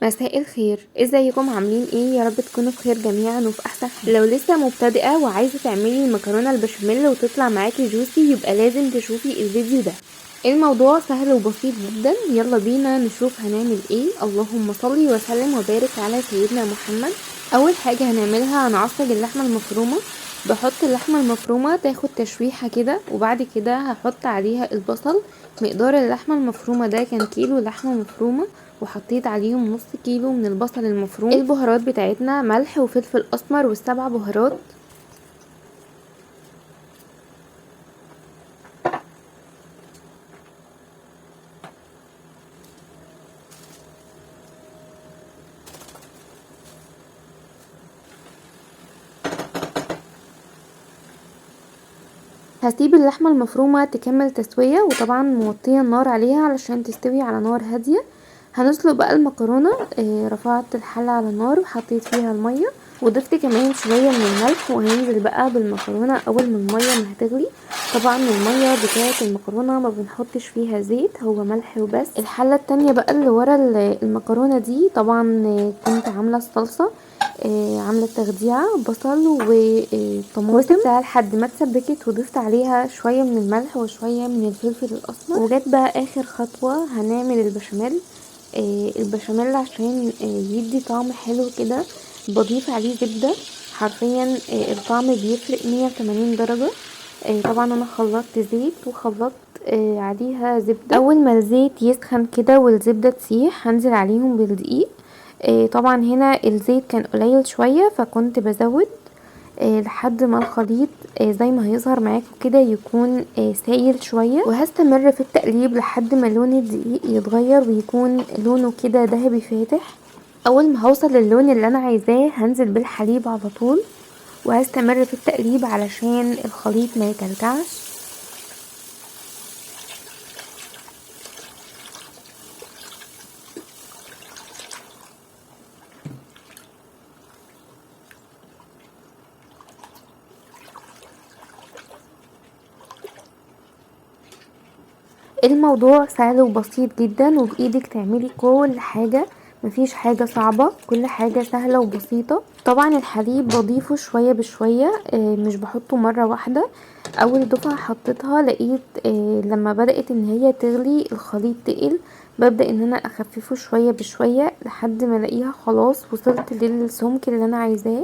مساء الخير، ازيكم؟ عاملين ايه؟ يا رب تكونوا بخير جميعا وفي احسن حال. لو لسه مبتدئة وعايزه تعملي المكرونه البشاميل وتطلع معاكي juicy يبقى لازم تشوفي الفيديو ده. الموضوع سهل وبسيط جدا، يلا بينا نشوف هنعمل ايه. اللهم صل وسلم وبارك على سيدنا محمد. اول حاجة هنعملها هنعصج اللحمة المفرومه. بحط اللحمة المفرومه تاخد تشويحه كده، وبعد كده هحط عليها البصل. مقدار اللحمة المفرومه ده كان كيلو لحمه مفرومه، وحطيت عليهم نص كيلو من البصل المفروم. البهارات بتاعتنا ملح وفلفل اسمر والسبع بهارات. هسيب اللحمة المفرومه تكمل تسويه، وطبعا موطيه النار عليها علشان تستوي على نار هادية. هنسلق بقى المكرونه. رفعت الحلة على النار وحطيت فيها المية، وضفت كمان شوية من الملح، وهننزل بقى بالمكرونه اول ما المية ما هتغلي. طبعا المية بتاعه المكرونه ما بنحطش فيها زيت، هو ملح وبس. الحلة التانية بقى اللي ورا المكرونه دي طبعا كنت عامله الصلصه، عامله تخديعه بصل وطماطم، وسبتها لحد ما اتسبكت، وضفت عليها شوية من الملح وشوية من الفلفل الاسمر. وجت بقى اخر خطوة هنعمل البشاميل. البشاميل عشان يدي طعم حلو كده بضيف عليه زبدة. حرفيا الطعم بيفرق 180 درجه. طبعا انا خلطت زيت وخلطت عليها زبدة. اول ما الزيت يسخن كده والزبده تسيح هنزل عليهم بالدقيق. طبعا هنا الزيت كان قليل شوية فكنت بزود لحد ما الخليط زي ما هيظهر معاكم كده يكون سايل شوية. وهستمر في التقليب لحد ما لون الدقيق يتغير ويكون لونه كده ذهبي فاتح. اول ما هوصل للون اللي انا عايزاه هنزل بالحليب على طول، وهستمر في التقليب علشان الخليط ما يكلكعش. الموضوع سهل وبسيط جدا، وبايدك تعملي كل حاجة، مفيش حاجة صعبة، كل حاجة سهلة وبسيطة. طبعا الحليب بضيفه شوية بشوية، مش بحطه مرة واحدة. اول دفعة حطيتها لقيت لما بدأت ان هي تغلي الخليط تقل، ببدأ ان انا اخففه شوية بشوية لحد ما الاقيها خلاص وصلت للسمك اللي انا عايزاه.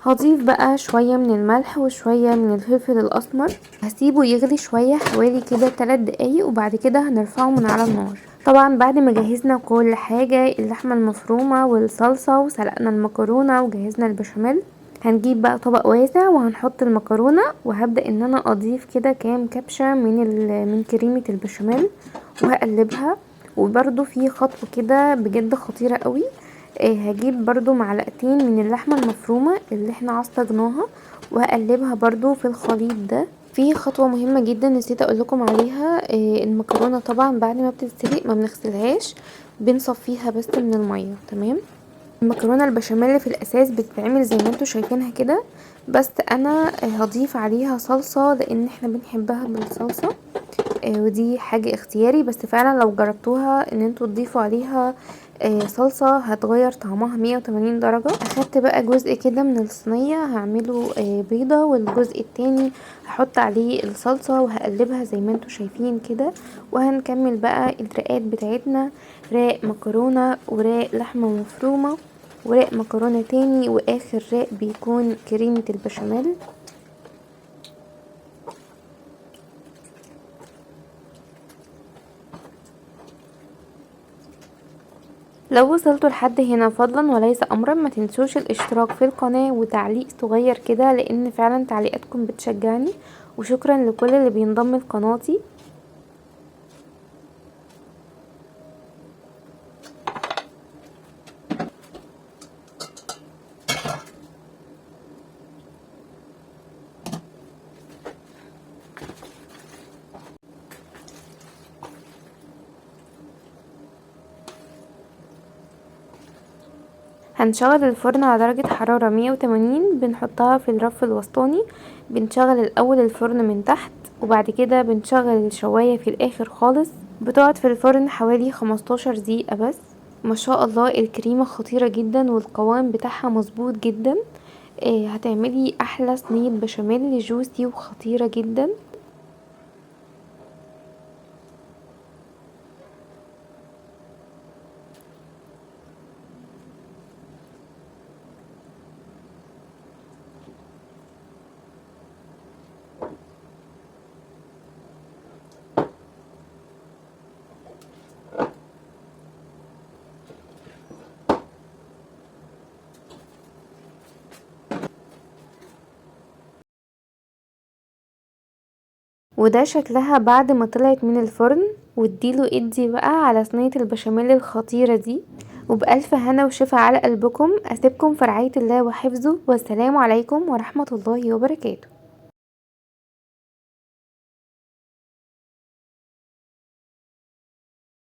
هضيف بقى شوية من الملح وشوية من الفلفل الأسمر، هسيبه يغلي شوية حوالي كده 3 دقايق، وبعد كده هنرفعه من على النار. طبعا بعد ما جهزنا كل حاجة، اللحمة المفرومة والصلصة، وسلقنا المكرونة وجهزنا البشاميل، هنجيب بقى طبق واسع وهنحط المكرونة، وهبدأ ان انا اضيف كده كام كبشة من كريمة البشاميل وهقلبها. وبرده في خطوة كده بجد خطيرة قوي، هجيب برضو معلقتين من اللحمة المفرومة اللي احنا عصجناها وهقلبها برضو في الخليط ده. في خطوة مهمة جدا نسيت اقولكم عليها، المكرونة طبعا بعد ما بتتسلق ما بنغسلهاش، بنصفيها بس من المية. تمام. المكرونة البشاميل في الاساس بتتعمل زي ما انتوا شايفينها كده، بس انا هضيف عليها صلصة لان احنا بنحبها بالصلصة، ودي حاجة اختياري، بس فعلا لو جربتوها ان انتوا تضيفوا عليها صلصة هتغير طعمها 180 درجة. اخدت بقى جزء كده من الصينية هعمله بيضة، والجزء التاني هحط عليه الصلصة وهقلبها زي ما انتوا شايفين كده. وهنكمل بقى الرقات بتاعتنا، راق مكرونة وراق لحمة مفرومة وراق مكرونة تاني، واخر راق بيكون كريمة البشاميل. لو وصلتوا لحد هنا فضلا وليس امرا ما تنسوش الاشتراك في القناة وتعليق صغير كده، لان فعلا تعليقاتكم بتشجعني، وشكرا لكل اللي بينضم لقناتي. هنشغل الفرن على درجة حرارة 180، بنحطها في الرف الوسطاني. بنشغل الأول الفرن من تحت، وبعد كده بنشغل الشواية في الآخر خالص. بتقعد في الفرن حوالي 15 دقيقة بس. ما شاء الله الكريمة خطيرة جدا والقوام بتاعها مظبوط جدا. هتعملي احلى صينية بشاميل جوسي وخطيرة جدا. وده شكلها بعد ما طلعت من الفرن. واديله ادي بقى على صينية البشاميل الخطيرة دي. وبألف هنا وشفا على قلبكم. أسيبكم في رعاية الله وحفظه، والسلام عليكم ورحمة الله وبركاته.